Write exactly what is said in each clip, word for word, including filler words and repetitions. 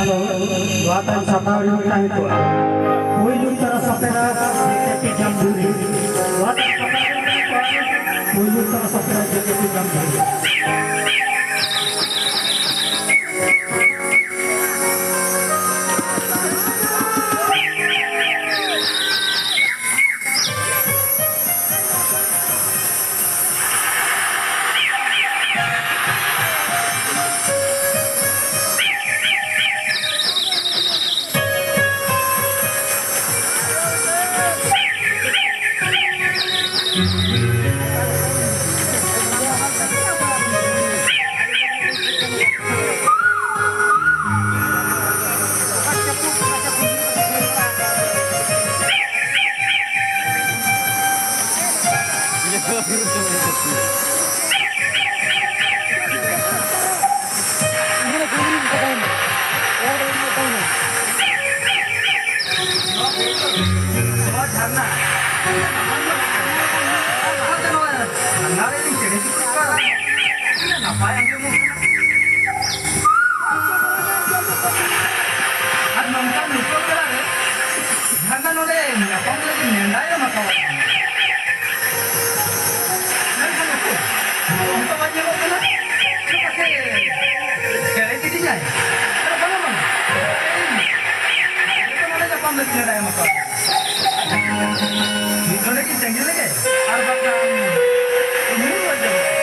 ᱱᱚᱣᱟ ᱛᱟᱭᱚᱢ ᱥᱟᱯᱲᱟᱣ ᱦᱩᱭᱩᱜ ᱠᱟᱱᱟ ᱱᱤᱛᱚᱜ᱾ ᱯᱩᱭᱞᱩ ᱛᱟᱨᱟ ᱥᱟᱯᱲᱟᱣ ᱡᱮ ᱠᱮ ᱯᱤ ᱡᱟᱢᱵᱩᱨᱤ᱾ ᱱᱚᱣᱟ ᱛᱟᱭᱚᱢ ᱥᱟᱯᱲᱟᱣ ᱦᱩᱭᱩᱜ ᱠᱟᱱᱟ ᱯᱩᱭᱞᱩ ᱛᱟᱨᱟ ᱥᱟᱯᱲᱟᱣ ᱡᱮ ᱠᱮ ᱯᱤ ᱡᱟᱢᱵᱩᱨᱤ᱾ ᱱᱚᱣᱟ ᱡᱷᱟᱨᱱᱟ, ᱱᱚᱣᱟ ᱡᱷᱟᱨᱱᱟ ᱨᱮ ᱪᱮᱬᱮ ᱪᱤᱯᱨᱩᱫ ᱠᱚ ᱨᱟᱜ, ᱛᱤᱱᱟᱹᱜ ᱱᱟᱯᱟᱭ ᱟᱸᱡᱚᱢᱚᱜ ᱠᱟᱱᱟ᱾ ᱟᱨ ᱱᱚᱝᱠᱟᱱ ᱧᱩᱛᱟᱹᱛ ᱵᱮᱲᱟ ᱨᱮ ᱡᱷᱟᱨᱱᱟ ᱱᱚᱰᱮ ᱧᱟᱯᱟᱢ ᱞᱟᱹᱜᱤᱫ ᱱᱮᱰᱟᱭ ᱮᱢ ᱟᱠᱟᱣᱟᱫ ᱠᱚᱣᱟ᱾ ᱢᱮᱱᱠᱷᱟᱱ ᱩᱠᱩᱨ? ᱚᱱᱠᱟ ᱵᱟᱭ ᱧᱮᱞᱚᱜ ᱠᱟᱱᱟ᱾ ᱪᱮᱫ ᱯᱟᱪᱷᱮ ᱮᱲᱮ ᱠᱤᱫᱤᱧᱟᱭ? ᱟᱨ ᱵᱟᱝᱟ, ᱵᱟᱝᱟ᱾ ᱤᱧ ᱡᱚᱛᱚ ᱱᱚᱰᱮ ᱧᱟᱯᱟᱢ ᱞᱟᱹᱜᱤᱫ ᱱᱮᱰᱟᱭ ᱮᱢ ᱟᱠᱟᱣᱟᱫ ᱠᱚᱣᱟ᱾ ᱢᱤᱫ ᱰᱚᱸᱰᱮᱠ ᱤᱧ ᱛᱟᱺᱜᱤ ᱞᱮᱜᱮ, ᱟᱨ ᱵᱟᱝᱠᱷᱟᱱ ᱤᱧ ᱦᱚᱸᱧ ᱜᱚᱡ ᱜᱚᱫᱚᱜᱼᱟ᱾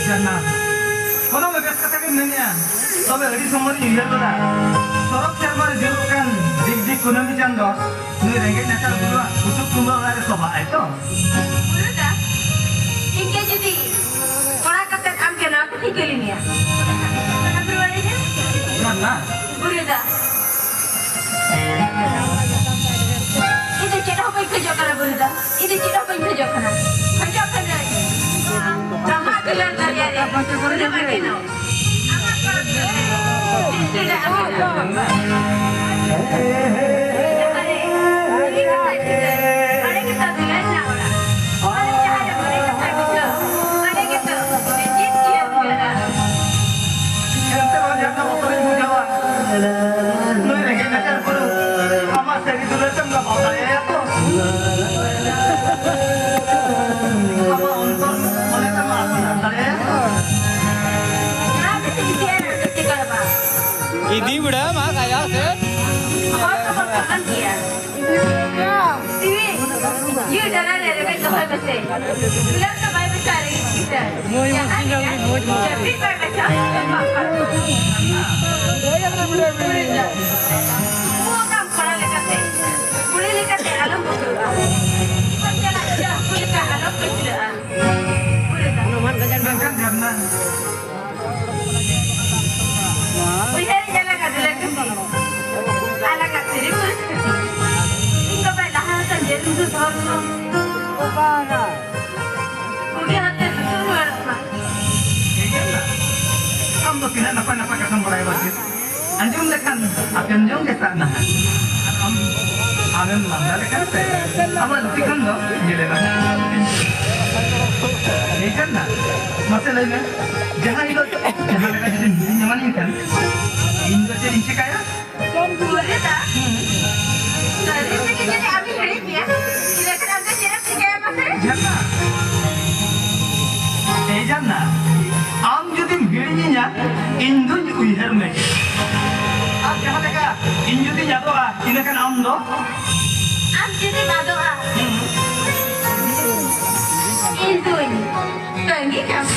ᱡᱟᱱᱟ, ᱠᱳᱱᱳ ᱵᱮᱵᱮᱥ ᱠᱟᱛᱷᱟ ᱜᱮᱢ ᱢᱮᱱᱮᱜᱼᱟ, ᱛᱚᱵᱮ ᱟᱹᱰᱤ ᱥᱚᱢᱚᱭ ᱤᱧ ᱩᱭᱦᱟᱹᱨ ᱞᱮᱫᱟ, ᱥᱚᱨᱚᱜᱽ ᱥᱮᱨᱢᱟ ᱨᱮ ᱡᱩᱞᱩᱜ ᱠᱟᱱ ᱰᱤᱜᱽ ᱰᱤᱜᱽ ᱠᱩᱱᱟᱹᱢᱤ ᱪᱟᱸᱫᱚ ᱱᱩᱭ ᱨᱮᱸᱜᱮᱡ ᱱᱟᱪᱟᱨ ᱵᱩᱨᱩᱣᱟᱜ ᱩᱥᱩᱵ ᱛᱩᱢᱵᱟᱹ ᱚᱲᱟᱜ ᱨᱮ ᱥᱚᱵᱷᱟᱜ ᱟᱭ ᱛᱚ? ᱵᱩᱨᱩ ᱫᱟ, ᱤᱧ ᱜᱮ ᱡᱩᱫᱤ ᱠᱚᱲᱟ ᱠᱟᱛᱮᱫ ᱟᱢ ᱜᱮ ᱱᱚᱣᱟ ᱠᱚ ᱴᱷᱤᱠᱟᱹ ᱞᱤᱧᱟ᱾ ᱡᱟᱱᱟ᱾ ᱵᱩᱨᱩ ᱫᱟ, ᱤᱧ ᱫᱚ ᱪᱮᱫ ᱦᱚᱸ ᱵᱟᱹᱧ ᱠᱷᱚᱡᱚᱜ ᱠᱟᱱᱟ, ᱵᱩᱨᱩ ᱫᱟ᱾ ᱤᱧ ᱫᱚ ᱪᱮᱫ ᱦᱚᱸ ᱵᱟᱹᱧ ᱠᱷᱚᱡᱚᱜ ᱠᱟᱱᱟ᱾ ᱠᱷᱚᱡᱚᱜ ᱠᱟᱹᱱᱟᱹᱧ ᱟᱢᱟᱜ ᱫᱩᱞᱟᱹᱲ ᱫᱚᱨᱭᱟ ᱨᱮ ᱩᱱᱩᱢ ᱟᱹᱠᱤᱱᱚᱜ᱾ ᱟᱢᱟᱜ ᱯᱚᱨᱚᱵᱽ ᱫᱩᱞᱟᱹᱲ ᱨᱮ ᱪᱤᱱᱛᱟᱹ ᱨᱮ ᱟᱹᱠᱤᱱᱚᱜ᱾ ᱡᱟᱦᱟᱸ ᱨᱮ ᱡᱤᱣᱤ ᱠᱟᱛᱷᱟ ᱪᱤᱱᱛᱟᱹ, ᱚᱸᱰᱮ ᱜᱮᱛᱚ ᱫᱩᱞᱟᱹᱲ ᱨᱮᱱᱟᱜ ᱚᱲᱟᱜ᱾ ᱟᱨ ᱡᱟᱦᱟᱸ ᱨᱮ ᱢᱚᱱᱮ ᱠᱟᱛᱷᱟ ᱵᱩᱡᱷᱟᱹᱣ, ᱚᱸᱰᱮ ᱜᱮᱛᱚ ᱡᱤᱛ ᱡᱤᱭᱟᱹᱲ ᱢᱮᱱᱟᱜᱼᱟ᱾ ᱮᱱᱛᱮ ᱨᱮᱦᱚᱸ ᱡᱟᱦᱟᱸ ᱵᱚᱛᱚᱨᱤᱧ ᱵᱩᱡᱷᱟᱹᱣᱟ, ᱱᱩᱭ ᱨᱮᱸᱜᱮᱡ ᱱᱟᱪᱟᱨ ᱵᱩᱨᱩ ᱟᱢᱟᱜ ᱥᱟᱹᱨᱤ ᱫᱩᱞᱟᱹᱲ ᱛᱮᱢ ᱜᱟᱵᱟᱣ ᱫᱟᱲᱮᱭᱟᱭᱟ ᱛᱚ? ᱟᱢᱟᱜ ᱚᱱᱛᱚᱨ ᱢᱚᱱᱮ ᱛᱮᱢ ᱟᱹᱛᱤᱧ ᱫᱟᱲᱮᱭᱟᱭᱟ ᱛᱚ? ᱤᱫᱤ ᱵᱤᱲᱟ ᱢᱟ ᱠᱟᱭᱟ ᱥᱮ᱾ ᱦᱚᱲ ᱠᱚ ᱵᱟᱠᱚ ᱠᱟᱱ ᱜᱮᱭᱟ᱾ ᱡᱤᱣᱤ, ᱡᱤᱣᱤ ᱡᱟᱞᱟ ᱨᱮ ᱨᱮᱵᱮᱫ ᱫᱚᱦᱚᱭ ᱢᱮᱥᱮ᱾ ᱫᱩᱞᱟᱹᱲ ᱫᱚ ᱵᱟᱭ ᱢᱮᱥᱟ ᱨᱮ ᱜᱤᱫᱟᱹᱨ᱾ ᱢᱚᱡᱽ, ᱢᱚᱡᱽ, ᱡᱟᱦᱟᱸ ᱢᱚᱡᱽ, ᱢᱚᱡᱽ, ᱢᱚᱡᱽ᱾ ᱡᱟᱹᱯᱤᱫ ᱵᱟᱭ ᱢᱮᱥᱟ᱾ ᱠᱩᱲᱤ ᱫᱚ ᱠᱩᱲᱤ ᱫᱚ ᱠᱚᱲᱟ ᱞᱮᱠᱟᱛᱮ, ᱠᱩᱲᱤ ᱞᱮᱠᱟᱛᱮ ᱟᱞᱚᱢ ᱵᱚᱫᱚᱞᱚᱜᱼᱟ᱾ ᱠᱚᱲᱟ ᱪᱟᱞᱟᱜ ᱪᱮᱫ ᱦᱟᱹᱠᱩ ᱞᱮᱠᱟ ᱟᱞᱚᱢ ᱯᱟᱹᱪᱷᱞᱟᱹᱜᱼᱟ᱾ ᱠᱩᱲᱤ ᱫᱚ᱾ ᱢᱮᱱᱠᱷᱟᱱ ᱡᱷᱟᱨᱱᱟ, ᱩᱭᱦᱟᱹᱨ ᱧᱮᱞ ᱟᱠᱟᱫ ᱞᱟᱹᱴᱩ ᱢᱤ᱾ ᱟᱞᱟᱜ ᱟᱜ ᱛᱤᱨᱤᱯ᱾ ᱤᱧ ᱵᱟᱵᱟᱭ ᱞᱟᱦᱟ ᱟᱠᱟᱱ ᱡᱟᱹᱱᱩᱢ ᱫᱚ ᱫᱷᱚᱨᱢᱚ᱾ ᱵᱩᱜᱤ ᱦᱚᱨᱛᱮ ᱥᱩᱥᱩᱨ ᱨᱩᱣᱟᱹᱲᱚᱜ ᱢᱟ᱾ ᱴᱷᱤᱠ ᱜᱮᱭᱟ᱾ ᱟᱢ ᱫᱚ ᱛᱤᱱᱟᱹᱜ ᱱᱟᱯᱟᱭ ᱱᱟᱯᱟᱭ ᱠᱟᱛᱷᱟᱢ ᱵᱟᱲᱟᱭᱟ ᱵᱟᱹᱪᱤ᱾ ᱟᱸᱡᱚᱢ ᱞᱮᱠᱷᱟᱱ ᱟᱯᱮᱢ ᱡᱚᱝ ᱜᱮ ᱥᱟᱜ ᱱᱟᱦᱟᱜ᱾ ᱟᱨ ᱟᱢ, ᱟᱢᱮᱢ ᱞᱟᱸᱫᱟ ᱞᱮᱠᱷᱟᱱ ᱥᱮ ᱟᱢᱟᱜ ᱞᱩᱛᱤ ᱠᱷᱚᱱ ᱫᱚ ᱧᱮᱞᱮ ᱱᱟᱦᱟᱜ᱾ ᱴᱷᱤᱠ ᱜᱮᱭᱟ ᱱᱟᱦᱟᱜ᱾ ᱢᱟᱥᱮ ᱞᱟᱹᱭ ᱢᱮ, ᱡᱟᱦᱟᱸ ᱦᱤᱞᱳᱜ ᱡᱟᱦᱟᱸ ᱞᱮᱠᱟ ᱡᱩᱫᱤᱢ ᱦᱤᱲᱤᱧ ᱮᱢᱟᱱᱤᱧ ᱠᱷᱟᱱ, ᱤᱧ ᱫᱚ ᱪᱮᱫ ᱤᱧ ᱪᱤᱠᱟᱹᱭᱟ? ᱵᱩᱨᱩ ᱫᱟ, ᱥᱟᱹᱨᱤ ᱛᱮᱜᱮ ᱡᱩᱫᱤ ᱟᱢᱤᱧ ᱦᱤᱲᱤᱧ ᱢᱮᱭᱟ, ᱤᱱᱟᱹ ᱠᱷᱟᱱ ᱟᱢ ᱫᱚ ᱪᱮᱫ ᱮᱢ ᱪᱤᱠᱟᱹᱭᱟ ᱢᱟᱥᱮ? ᱡᱷᱟᱨᱱᱟ, ᱮ ᱡᱷᱟᱨᱱᱟ, ᱟᱢ ᱡᱩᱫᱤᱢ ᱦᱤᱲᱤᱧᱤᱧᱟ, ᱤᱧ ᱫᱩᱧ ᱩᱭᱦᱟᱹᱨ ᱢᱮ᱾ ᱟᱨ ᱡᱟᱦᱟᱸ ᱞᱮᱠᱟ ᱤᱧ ᱡᱩᱫᱤᱧ ᱟᱫᱚᱜᱼᱟ, ᱤᱱᱟᱹ ᱠᱷᱟᱱ ᱟᱢ ᱫᱚ? ᱟᱢ ᱡᱩᱫᱤᱢ ᱟᱫᱚᱜᱼᱟ, ᱤᱧ ᱫᱩᱧ ᱛᱟᱺᱜᱤ ᱠᱟᱢᱟ᱾